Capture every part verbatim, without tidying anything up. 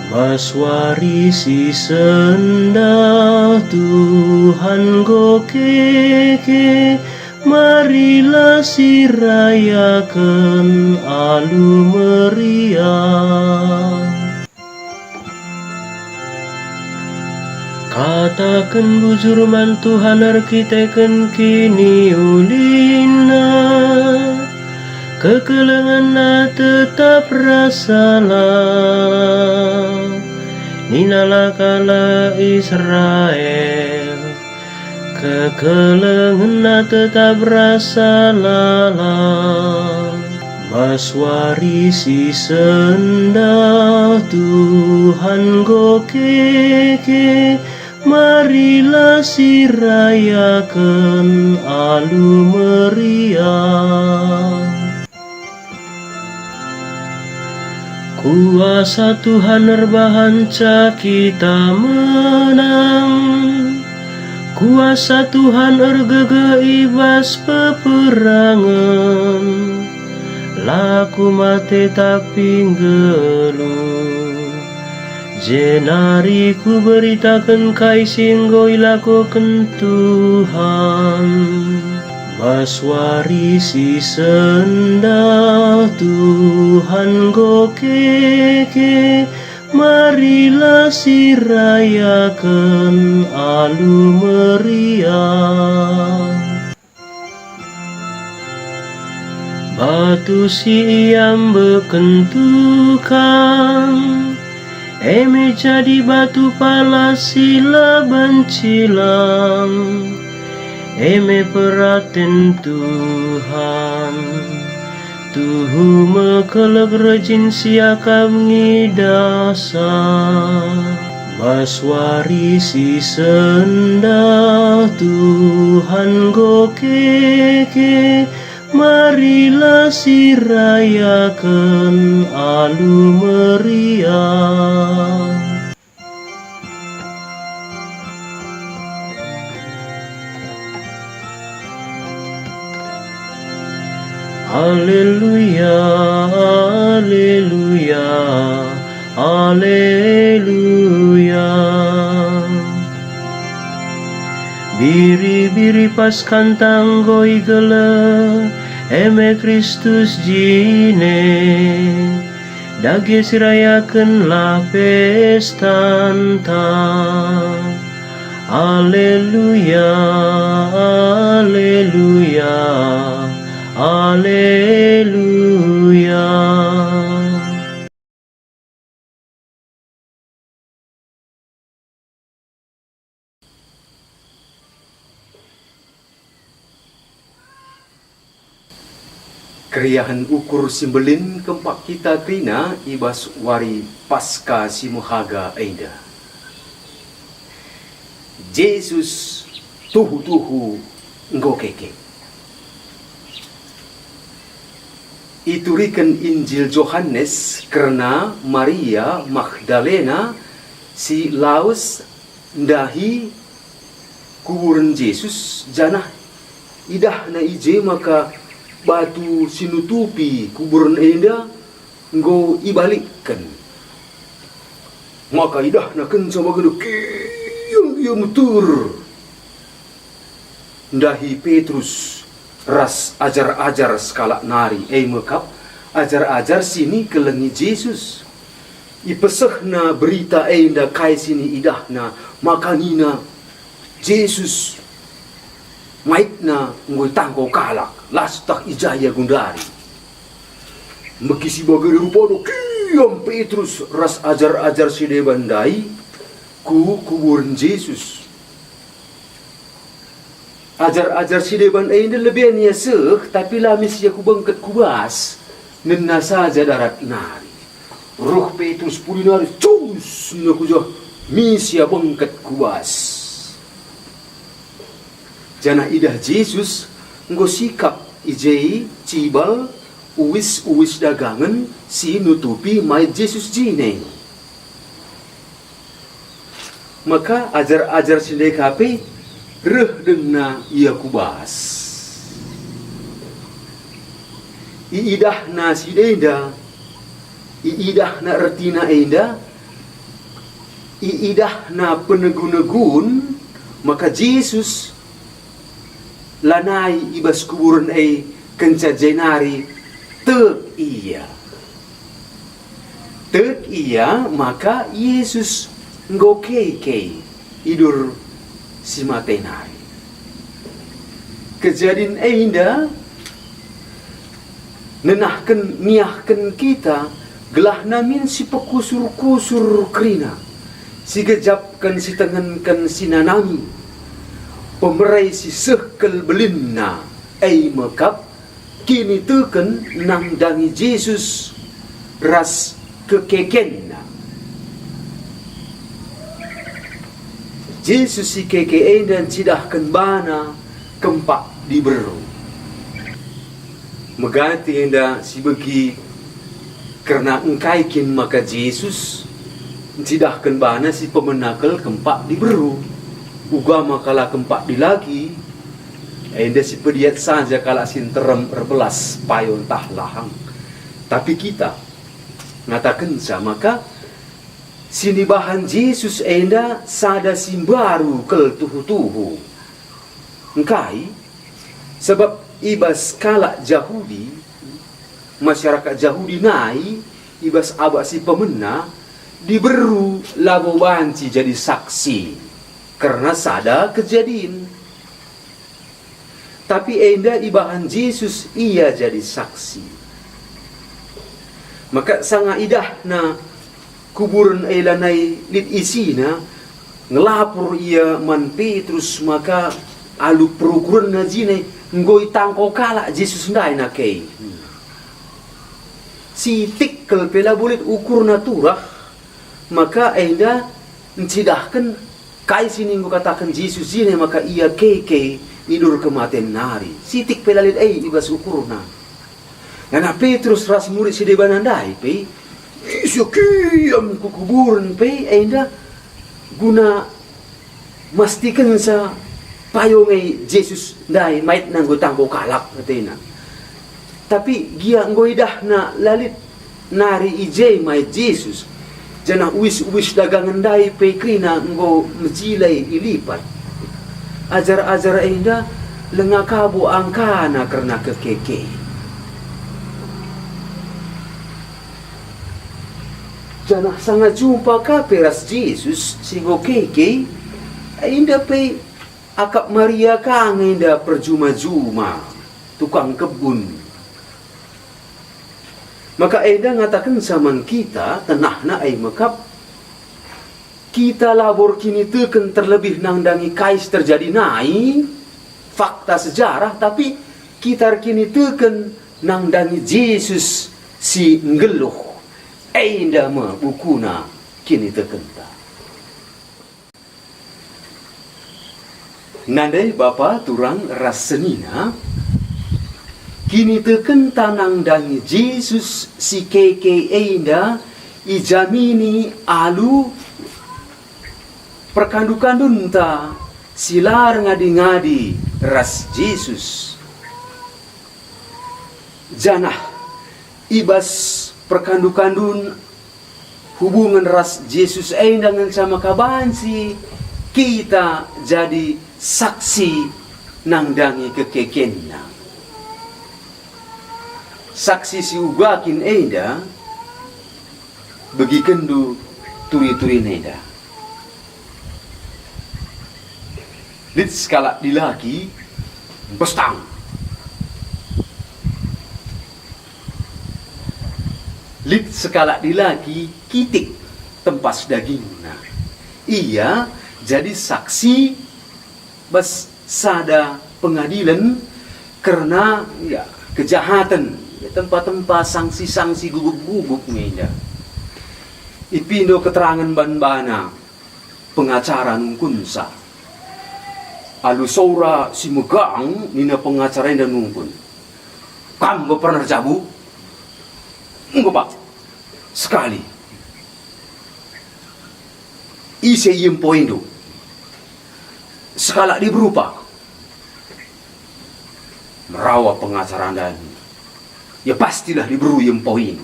Bas wari si sendah Tuhan enggo keke, marilah sirayaken alu meriah. Kataken bujur man Tuhan erkiteken kiniulinna, kekelengenna tetap ras salah. Ninalah kalak Israel, kekelengenna tetap ras salah. Bas wari si sendah Tuhan enggo keke, marilah sirayaken alu meriah. Kuasa Tuhan erbahanca kita menang. Kuasa Tuhan ergegeh i bas peperangen. La ku mate tapi nggeluh. Jenari kuberitaken kai si enggo ilakoken Tuhan. Bas wari si sendah Tuhan enggo keke, marilah sirayaken alu meriah. Batu si iambekken tukang, e me jadi batu pala si la banci lang, e me peraten Tuhan. Tuhu mekelek rejin siakap ngidahsa. Bas wari si sendah Tuhan enggo keke, marilah sirayaken alu meriah. Aleluya, aleluya, aleluya. Biri-biri Paskanta enggo igeleh, e me Kristus jine. Dage sirayakenlah pestanta. Aleluya, aleluya, aleluya. Keriahen ukur si mbelin kempak kita kerina i bas wari Paska si mehaga enda. Jesus tuhu-tuhu enggo keke. Ituriken Injil Johanes kerna Maria Magdalena si lawes ndahi kuburen Jesus, janah idahna i je maka batu si nutupi kuburen enda enggo ibalikken. Maka idahna kenca bagenda kiam ia meter ndahi Petrus ras ajar-ajar sekalak nari, e me kap ajar-ajar si nikelengi Jesus. Ipesehna berita enda kai si niidahna, maka nina, "Jesus, maitna enggo itangko kalak, la sieteh i ja ia gundari." Megi si bagenda rupana kiam Petrus ras ajar-ajar si deban ndai ku kuburen Jesus. Ajar-ajar si deban enda leben ia seh, tapi la mis ia ku bengket ku bas, nena saja darat nari. Reh Petrus pudi nari, cus nina ku jah, mis ia bengket ku bas. Janah idah Jesus enggo sikap i je cibal uis-uis dagangen si nutupi mait Jesus jine. Maka ajar-ajar si ndai ka pe reh denga ia ku bas. Iidahna si enda, iidahna ertina enda, Iidahna penegu-negun maka Jesus lanai i bas kuburen e kenca jenari tek ia. Tek ia maka Jesus enggo keke i dur si mate nari. Kejadin enda nenahken, niahken kita gelah namin si pekusur-kusur kerina, si gejapken, si tengenken, si nanami, pemere si seh kal belinna, e me kap kiniteken nandangi Jesus ras kekekenNa. Jesus si keke enda ncidahken baNa kempak diberu. Megati enda si begi kerna engkai kin maka Jesus ncidahken baNa si pemena kal kempak diberu, uga maka la kempak dilaki, enda si pediat saja kalak si nterem erbelas payo ntah lahang. Tapi kita ngatakenca maka si nibahan Jesus enda sada si mbaru kal tuhu-tuhu. Engkai? Sabap i bas kalak Jahudi, masyarakat Jahudi nai, i bas abak si pemena, diberu labo banci jadi saksi kerna sada kejadin. Tapi enda ibahan Jesus ia jadi saksi. Maka sanga idahna kuburen e lanai lit isina, ngelapor ia man Petrus maka alu perukurenna jine enggo itangko kalak Jesus ndai nake. Sitik kal pe labo lit ukurna turah, maka enda ncidahken kai si enggo kataken Jesus jine maka ia keke i dur kematen nari. Sitik pe la lit e i bas ukurna. Nana Petrus ras murid si debana ndai pe, ise kiam ku kuburen pe enda guna mastikenca payo nge Jesus ndai maitna enggo tangko kalak atena. Tapi gia enggo idahna la lit nari i je mait Jesus, janah uis-uis dagangen ndai pe kerina enggo mejilai ilipat. Ajar-ajar enda langa kabo angkana kerna kekeke. Janah sanga jumpa ka pe ras Jesus si enggo keke, enda pe akap Maria ka nge enda perjuma-juma, tukang kebun. Maka enda ngatakenca man kita, tenahna e mekap, kita labo erkiniteken terlebih nandangi kai si terjadi nai, fakta sejarah, tapi kita erkiniteken nandangi Jesus si nggeluh. Enda me bukuna kinitekenta. Nande bapa turang ras senina, kinitekenta nandangi Jesus si keke enda ijamini alu perkandu-kandunta si la erngadi-ngadi ras Jesus. Janah i bas perkandu-kandun hubungen ras Jesus enda ngenca maka banci kita jadi saksi nandangi kekekenNa. Saksi si uga kin enda, begikenndu turi-turin enda. Lit sekalak dilaki mbestang. Lit sekalak dilaki kitik tempas dagingna. Ia jadi saksi bas sada pengadilen kerna, ya, kejahaten, ya, tempa-tempa sanksi-sanksi gugup-gugup nge enda. Ipindo keterangen ban bana pengacara nungkunsa. Alu sora si megang nina pengacara enda nungkun, "Kam enggo pernah erjabu?" "Enggo, Pak, sekali." "Ise iempoindu? Sekalak diberu, Pak?" Merawa pengacara ndai. "Ya pastilah diberu iempoindu.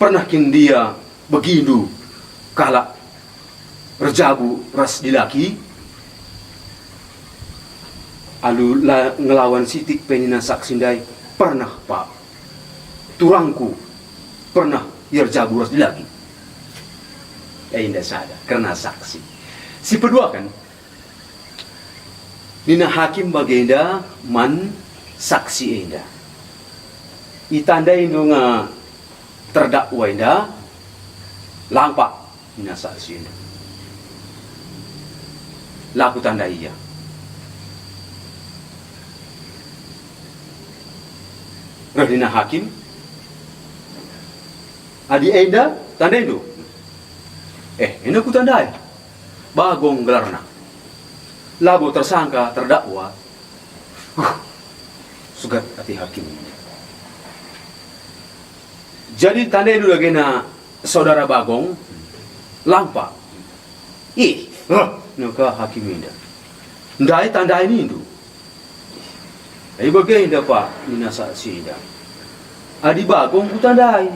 Pernah kin ndia begindu kalak erjabu ras dilaki? Alu la ngelawan sitik pe nina saksi ndai, "Pernah, Pak. Turangku pernah ia erjabu ras dilaki." Enda sada kerna saksi. Si peduaken, nina hakim bagenda man saksi enda, "Itandaindu nge terdakwa enda?" "Lang, Pak," nina saksi enda. "La kutandai ia." Reh nina hakim, "Adi enda tandaindu?" "Eh, enda kutandai. Bagong gelarna. Labo tersangka terdakwa." Huh, segat ate hakim. "Jadi tandaindu dage na saudara Bagong?" "Lang, Pak." "Ih, huh," nina ka hakim enda. "Ndai tandai nindu?" "Ai bagenda, Pak," nina saksi enda. "Adi Bagong kutandai,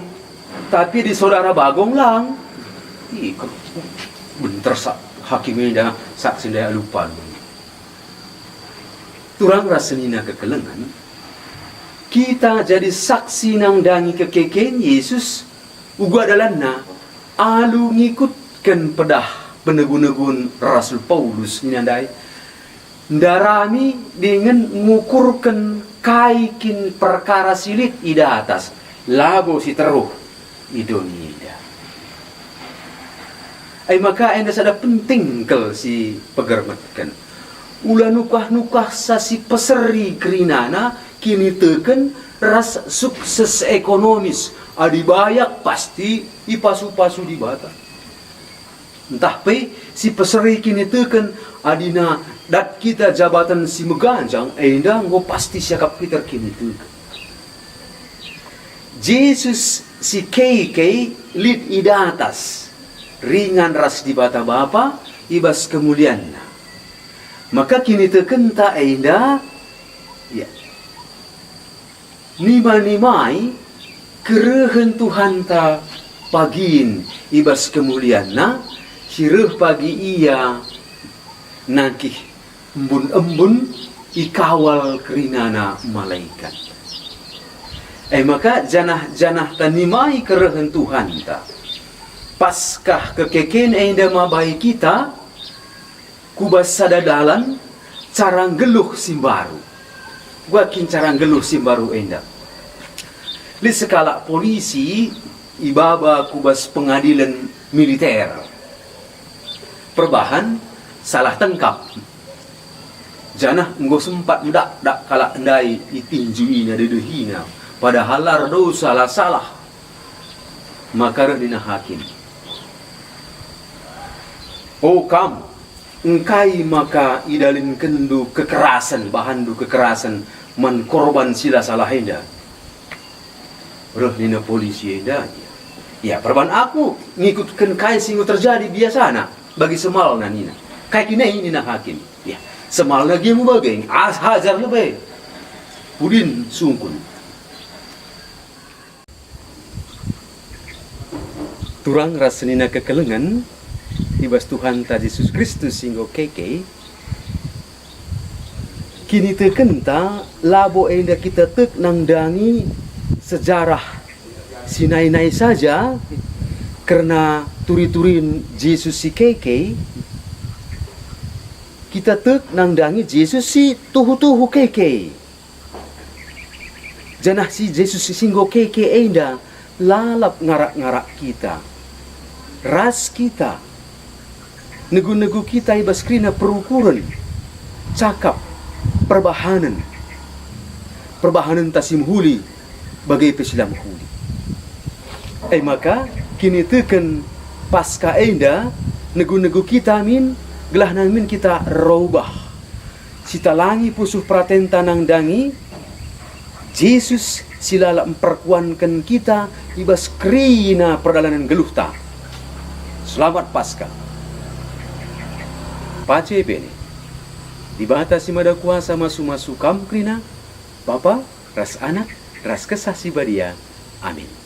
tapi adi saudara Bagong lang." Ih, ke-, benter sa-, hakim enda saksi ndai alu palu. Turang ras senina kekelengen, kita jadi saksi nandangi kekeken Yesus uga dalanNa alu ngikutken pedah penegu-negun Rasul Paulus nina ndai, ndarami dingen ngukurken kai kin perkara si lit i datas, labo si teruh i doni enda. E maka enda sada penting kal si pegermetken. Ula nukah-nukah sa si peseri kerinana kiniteken ras sukses ekonomis. Adi bayak pasti ipasu-pasu Dibata. Ntah pe si peseri kiniteken, adina dat kita jabaten si meganjang, enda enggo pasti siakap kita erkiniteken. Jesus si kei-kei lit i datas, ringan ras Dibata Bapa i bas kemulianNa. Maka kinitekenta enda, ya, nima-nimai kerehen Tuhanta pagin i bas kemulianNa, si reh pagi Ia nangkih embun-embun ikawal kerinana malaikat. E maka janah-janah tanimai kerehen Tuhanta. Paskah kekeken enda mabai kita ku bas sada dalan cara nggeluh si mbaru. Gua kin cara nggeluh si mbaru enda? Lit sekalak polisi ibaba ku bas pengadilen militer. Perbahan salah tengkap. Janah enggo sempat medakdak kalak ndai itinjuina dedehina, padahal la erdosa, la salah. Maka reh nina hakim, "O kam, engkai maka idalinkenndu kekerasen, bahanndu kekerasen man korban si la salah enda?" Reh nina polisi enda, "Ya, perban aku ngikutken kai si enggo terjadi biasana, bagi semalna," nina. "Kai kin e?" nina hakim. "Ya, semalna gia me bage, as hajar lebe." Pudin sungkun. Turang ras senina kekelengen i bas Tuhanta Jesus Kristus si enggo keke, kinitekenta labo enda kita tek nandangi sejarah si nai-nai saja kerna turi-turin Jesus si keke, kita tek nandangi Jesus si tuhu-tuhu keke. Janah si Jesus si enggo keke enda lalap ngarak-ngarak kita, ras kita, negu-negu kita i bas kerina perukuren, cakap, perbahanen, perbahanenta si mehuli, bage pe si la mehuli. E maka, kiniteken Paskah enda negu-negu kita min, gelahna min kita robah. Sitalangi pusuh peratenta nandangi Jesus si lalap mperkuanken kita i bas kerina perdalanen geluhta. Selamat Paskah. Pace bene. Dibata si Mada Kuasa masu-masu kam kerina, Bapa, ras Anak, ras Kesah Si Badia. Amin.